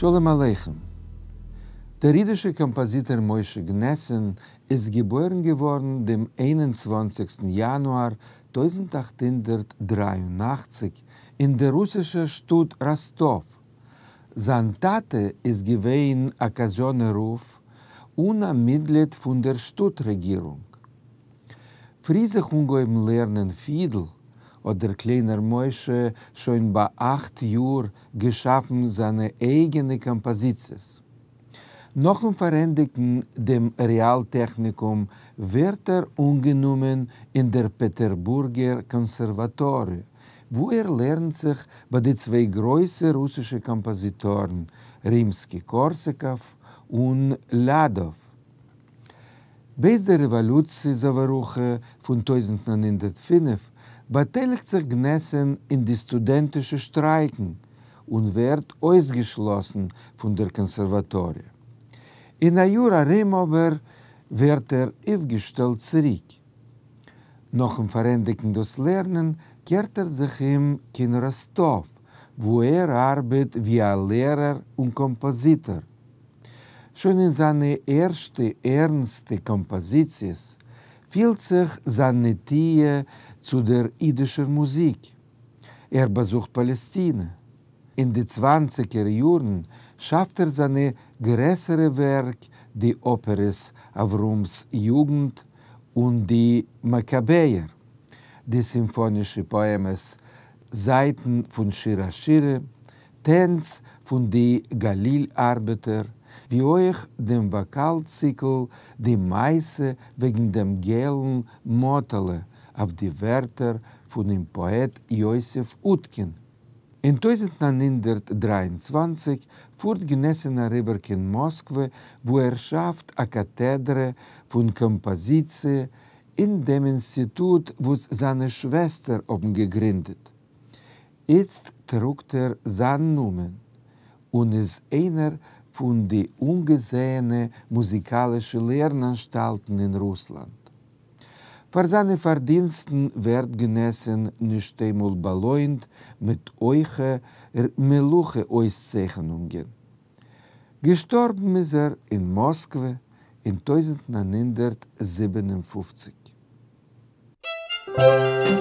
שלום עליכם. דער אידישער קאמפאזיטאר משה גנעסין איז געבוירן געווארן דעם 21סטן יאנואר 1883 אין דער רוסישער שטאט ראסטאוו. זיין טאטע איז געווען א קאזיאנער רב און א מיטגליד פון דער שטאט רעגירונג. פרי זיך אנגעהויבן לערנען פידל, האט דער קליינער משה שוין ביי 8 יאר געשאפן זיינע אייגענע קאמפאזיציעס. נאכן פארענדיגן דעם רעאל-טעכניקום ווערט ער אנגענומען אין דער פעטערבורגער קאנסערוואטאריע, וואו ער לערנט זיך ביי די צוויי גרויסע רוסישע קאמפאזיטארן רימסקי-קארסאקאוו און ליאדאוו. בעת דער רעוואלוציע זאווערוכע פון 1905 באטייליגט זיך גנעסין אין די סטודענטישע שטרייקן און ווערט אויסגעשלאסן פון דער קאנסערוואטאריע. אין א יאר ארום אבער ווערט ער אויפגעשטעלט צוריק. נאכן פארענדיגן דאס לערנען קערט ער זיך אום קיין ראסטאוו, וואו ער ארבעט ווי א לערער און קאמפאזיטאר. שוין אין זיינע ערשטע ערנסטע קאמפאזיציעס פילט זיך זיין נטיה צו דער אידישער מוזיק. ער באזוכט פאלעסטינע. אין די 20ער יארן שאפט ער זיינע גרעסערע ווערק, די אפערעס אברהמס יוגנט און די מאקאבעער, די סימפאנישע פאעמעס זייטן פון שיר השירים, טענץ פון די גליל ארבעטער, ווי אויך דעם וואקאל-ציקל די מעשה וועגן דעם געלן מאטעלע אויף די ווערטער פונעם פאעט יוסף אוטקין. אין 1923 פארט גנעסין אריבער קיין מאסקווע, וואו ער שאפט א קאטעדרע פון קאמפאזיציע אין דעם אינסטיטוט, וואס זיינע שוועסטער האבן געגרינדעט. איצט טראגט ער זיין נאמען און איז איינער פון די אנגעזעענע מוזיקאלישע לערנאנשטאלטן אין רוסלאנד. פאר זיינע פארדינסטן ווערט גנעסין נישט איינמאל באלוינט מיט הויכע מלוכה אויסצייכענונגען. געשטארבן איז ער אין מאסקווע אין 1957.